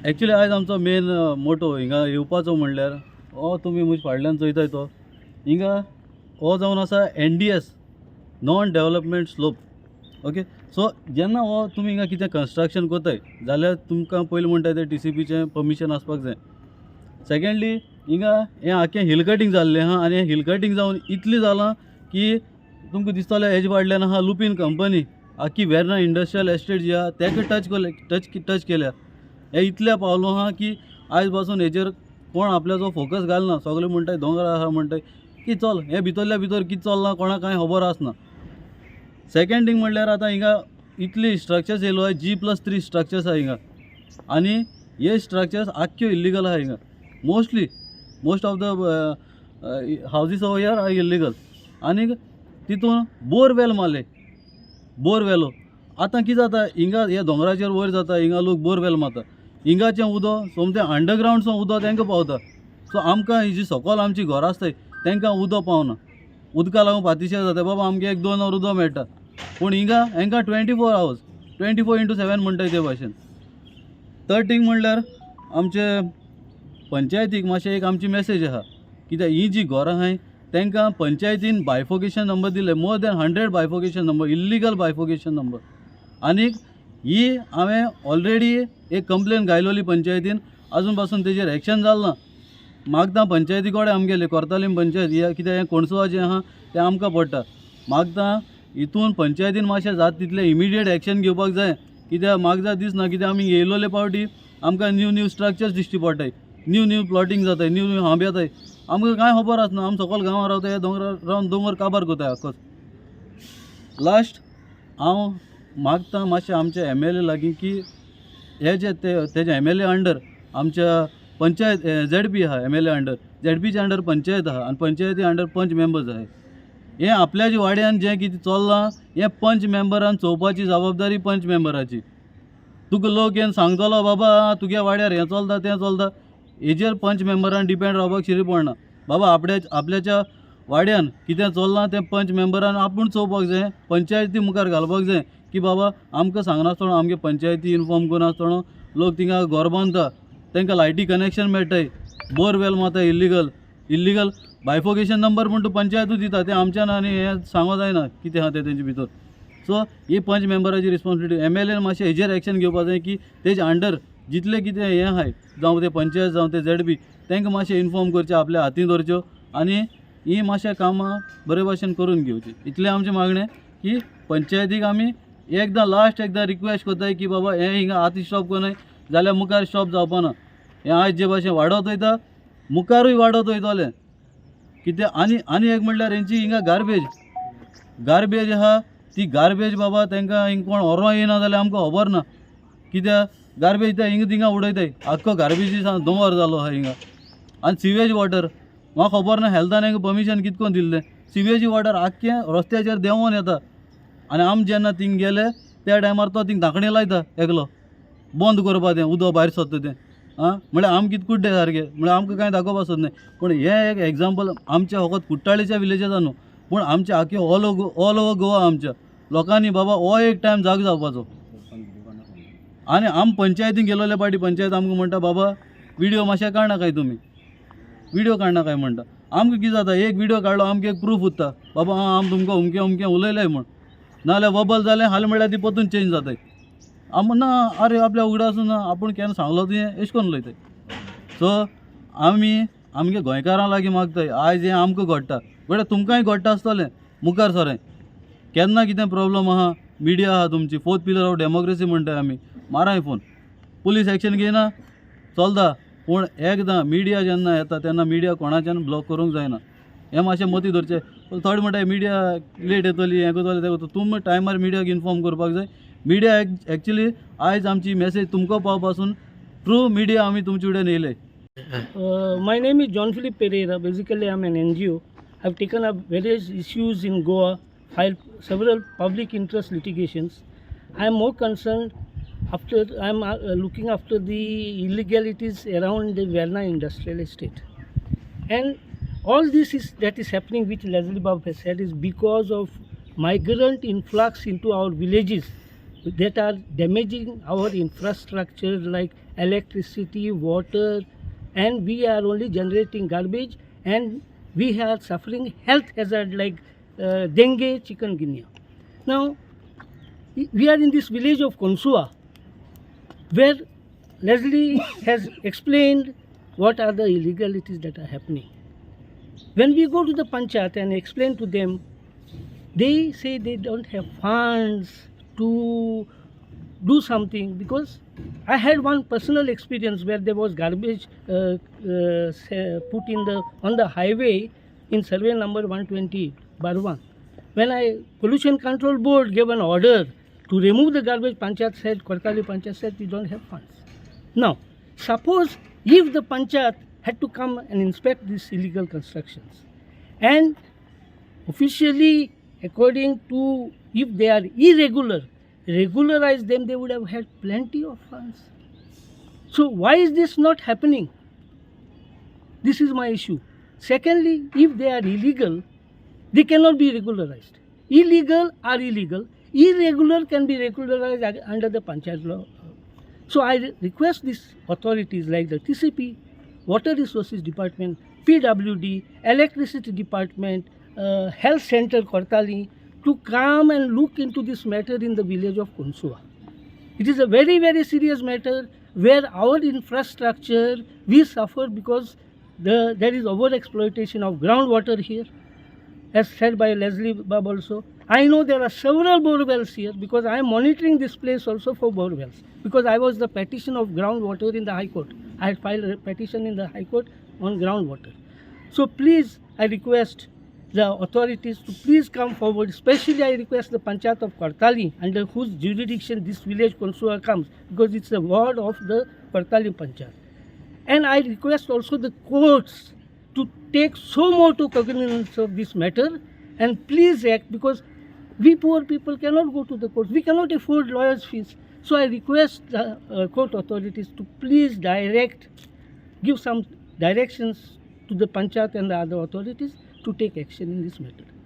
Actually आयज आमचो main motto हिंगा येवपाचो म्हणल्यार हो तुमी म्हजे फाटल्यान चोयताय तो हिंगा हो जावन आसा NDS, non development slope, okay. So जेन्ना हो तुमी हिंगा कितें कन्स्ट्रक्शन करताय जाल्यार तुमकां पयलीं म्हणटा तें टीसीपीचें परमिशन आसपाक जाय. सेकेंडली, हिंगा हें आख्खें हिल कटींग जाल्लें आहा आनी हें हिल कटींग जावन इतलें जालां की तुमकां दिसतलें हेजे फाटल्यान आहा लुपीन कंपनी, आख्खी वेर्ना इंडस्ट्रियल एस्टेट जी आहा तेका टच केले, टच टच केल्या. हें इतलें पावलो आहा की आयज पासून हेजेर कोण आपल्याचो फोकस घालना. सगळे म्हणटाय दोंगर आहा म्हणटाय की चल हें भितरल्या भितर कितें चल्लां कोणाक कांय खबर आसना. सेकेंड थींग म्हणल्यार आतां हिंगा इतली स्ट्रक्चर्स येयलो आहा, G+3 structures आहा हिंगा आनी हे स्ट्रक्चर्स आख्ख्यो इल्लिगल आहा हिंगा. Mostly, most of the houses over here are illegal. आनीक तितून बोरवेल मारले, बोरवेलो. आतां कितें जाता, हिंगा हे दोंगराचेर वयर जाता, हिंगा लोक बोरवेल मारता, हिंगाचें उदक सोमतें अंडरग्रावंड उदक तांकां पावता. सो आमकां ही जी सकयल आमची घरां आसताय तांकां उदक पावना, उदका लागून पातिशेर जाता. बाबा आमगे एक दोन वर उदक मेळटा, पूण हिंगा हांकां 24 hours, 24x7 म्हणटाय ते भाशेन. थर्ड थींग म्हणल्यार आमचे पंचायतीक मातशें एक आमची मॅसेज आहा, कित्याक ही जी घरां आहाय तांकां पंचायतीन बायफोकेशन नंबर दिले, more than 100 bifurcation number, illegal bifurcation number. आनीक ही हांवें ऑलरेडी एक कंप्लेन घायलोली पंचायतीन, आजून पासून तेजेर एक्शन जालें ना. मागता पंचायती कडेन आमगेले कोर्तालीम पंचायत हे, कित्याक हें कोणसुवा जें आहा तें आमकां पडटा. मागता हितून पंचायतीन मातशें जाता तितलें इमिडिएट एक्शन घेवपाक जाय, कित्याक म्हाका जाय दिसना, कित्याक आमी येयलोले पावटी आमकां न्यू न्यू स्ट्रक्चर्स दिश्टी पडटाय, न्यू न्यू प्लॉटींग जाताय, न्यू न्यू हांब येताय, आमकां कांय खबर आसना. आमी सकयल गांवां रावताय, दोंगरार रावन दोंगर काबार करताय आख्खोच. लास्ट, हांव मागता मातशें आमच्या एमएलए लागीं की हे जे ते तेजे एमएलए अंडर आमच्या पंचायत झेडपी आहा, एमएलए अंडर झेडपीच्या अंडर पंचायत आहा आनी पंचायती अंडर पंच मेंबर्स आहाय. हें आपल्याच्या वाड्यान जें कितें चल्लां हें पंच मेंबरान चोवपाची जबाबदारी पंच मेंबराची. तुका लोक येवन सांगतलो, बाबा तुगे वाड्यार हें चलता, तें चलता, हेजेर पंच मेंबरान डिपेंड रावपाक शिरी पडना. बाबा आपल्या आपल्याच्या वाड्यान कितें चल्लां तें पंच मेंबरान आपूण चोवपाक जाय, पंचायती मुखार घालपाक जाय की बाबा आमकां सांगनासतना, आमगे पंचायती इनफॉर्म करनासतना लोक थिंगा घर बांदता, तांकां लायटी कनेक्शन मेळटाय, बोरवेल मारता, इल्लिगल इल्लिगल बायफोकेशन नंबर म्हण तूं पंचायतूच दिता, तें आमच्यान आनी हें सांगो जायना कितें आहा तें तेंचे भितर. सो ही पंच मेंबराची रिस्पॉन्सिबिलिटी. एमएलएन मातशें हेजेर एक्शन घेवपाक जाय की तेजे अंडर जितले कितें हें आहाय, जावं तें पंचायत, जावं तें झेडपी, तांकां मातशें इनफॉर्म करचें, आपल्या हातीन धरच्यो आनी ही मातशें कामां बरे भाशेन करून घेवची. इतलें आमचें मागणें की पंचायतीक आमी एकदां लास्ट एकदां रिक्वेस्ट करताय की बाबा हें हिंगा आतां स्टॉप करनाय जाल्यार मुखार स्टॉप जावपाना. हें आयज जे भाशेन वाडत वयता, मुखारूय वाडत वयतलें. कित्याक आनी आनी एक म्हणल्यार हेंची हिंगा गार्बेज गार्बेज आहा, ती गार्बेज बाबा तांकां हिंग कोण व्हरों येयना जाल्यार आमकां खबर ना, कित्याक गार्बेज ते हिंगा थिंगा उडयताय, आख्खो गार्बेजी दोंगर जालो आहा हिंगा. आनी सिवेज वॉटर म्हाका खबर ना हेल्थान हांकां परमिशन कित कोन दिल्लें, सिवेज वॉटर आख्खें रस्त्याचेर देंवोन येता. आनी आमी जेन्ना थिंग गेले त्या टायमार तो थिंग धांकणी लायता एकलो बंद करपा तें उदक भायर सरता तें. आं, म्हळ्यार आम कितें कुड्डे सारके, म्हळ्यार आमकां कांय दाखोवपा सोदनाय. पूण हें एक एग्जाम्पल आमच्या फकत कुट्टाळेच्या विलेजान न्हू, पूण आमच्या आख्खे ऑल ओवर गोवा आमच्या लोकांनी बाबा हो एक टायम जागो जावपाचो. आनी आम पंचायतीन गेलोले पाटी पंचायत आमकां म्हणटा, बाबा विडियो मातशें काडनाकाय, तुमी विडियो काडनाकाय म्हणटा. आमकां कितें जाता, एक विडियो काडलो आमकां एक प्रूफ उरता, बाबा आं आम तुमकां अमकें अमकें उलयलें म्हूण. नाजाल्यार वबल जालें हाल म्हळ्यार ती परतून चेंज जाताय. आम ना, आरे आपल्या उगडासून ना, आपूण केन्ना सांगलो तुवें अशें करून उलयताय. सो आमी आमगे गोंयकारां लागीं मागताय, आयज हें आमकां घडटा बट तुमकांय घडटा आसतलें मुखार सरें. केन्ना कितें प्रॉब्लम आहा, मिडिया आहा तुमची, फोर्थ पिलर ऑफ डेमोक्रेसी म्हणटाय आमी, माराय फोन, पुलीस एक्शन घेयना चलता, पूण एकदां मिडिया जेन्ना येता तेन्ना मिडिया कोणाच्यान ब्लॉक करूंक जायना, हें मातशें मती धरचें. थोडे म्हणटा मिडिया लेट येतली, हें करतली, तें करतली. तुमी टायमार मिडियाक इनफॉर्म करपाक जाय. मिडिया एक्चुली आयज आमची मॅसेज तुमकां पावपासून थ्रू मिडिया आमी तुमचे कडेन येयले. My name is John Philip Pereira. Basically, I'm an NGO. I've taken up various issues in Goa, filed several public interest litigations. I am more concerned after I am looking after the illegalities around the Verna Industrial Estate. And all this is that is happening, which Leslie Bob has said, is because of migrant influx into our villages that are damaging our infrastructure like electricity, water, and we are only generating garbage, and we are suffering health hazard like dengue, chikungunya. Now, we are in this village of Consua, where Leslie has explained what are the illegalities that are happening. When we go to the panchayat and explain to them, they say they don't have funds to do something, because I had one personal experience where there was garbage put in the on the highway in survey number 120 Barwan. When I pollution control board gave an order to remove the garbage, panchayat said, Cortalim panchayat said, we don't have funds. Now, suppose if the panchayat had to come and inspect these illegal constructions, and officially, according to, if they are irregular, regularize them, they would have had plenty of funds. So why is this not happening? This is my issue. Secondly, if they are illegal, they cannot be regularized. Illegal are illegal. Irregular can be regularized under the panchayat law. So I request these authorities like the TCP, Water Resources Department, PWD, Electricity Department, Health Center Cortalim, to come and look into this matter in the village of Consua. It is a very, very serious matter where our infrastructure, we suffer because there is over-exploitation of groundwater here, as said by Leslie Bab also. I know there are several bore wells here because I am monitoring this place also for bore wells, because I was the petition of groundwater in the High Court. I had filed a petition in the High Court on groundwater. So please, I request the authorities to please come forward. Especially I request the Panchayat of Cortalim, under whose jurisdiction this village Consua comes, because it's a ward of the Cortalim Panchayat. And I request also the courts to take so more to cognizance of this matter and please act, because we poor people cannot go to the courts. We cannot afford lawyers' fees. So I request the court authorities to please give some directions to the panchayat and the other authorities to take action in this matter.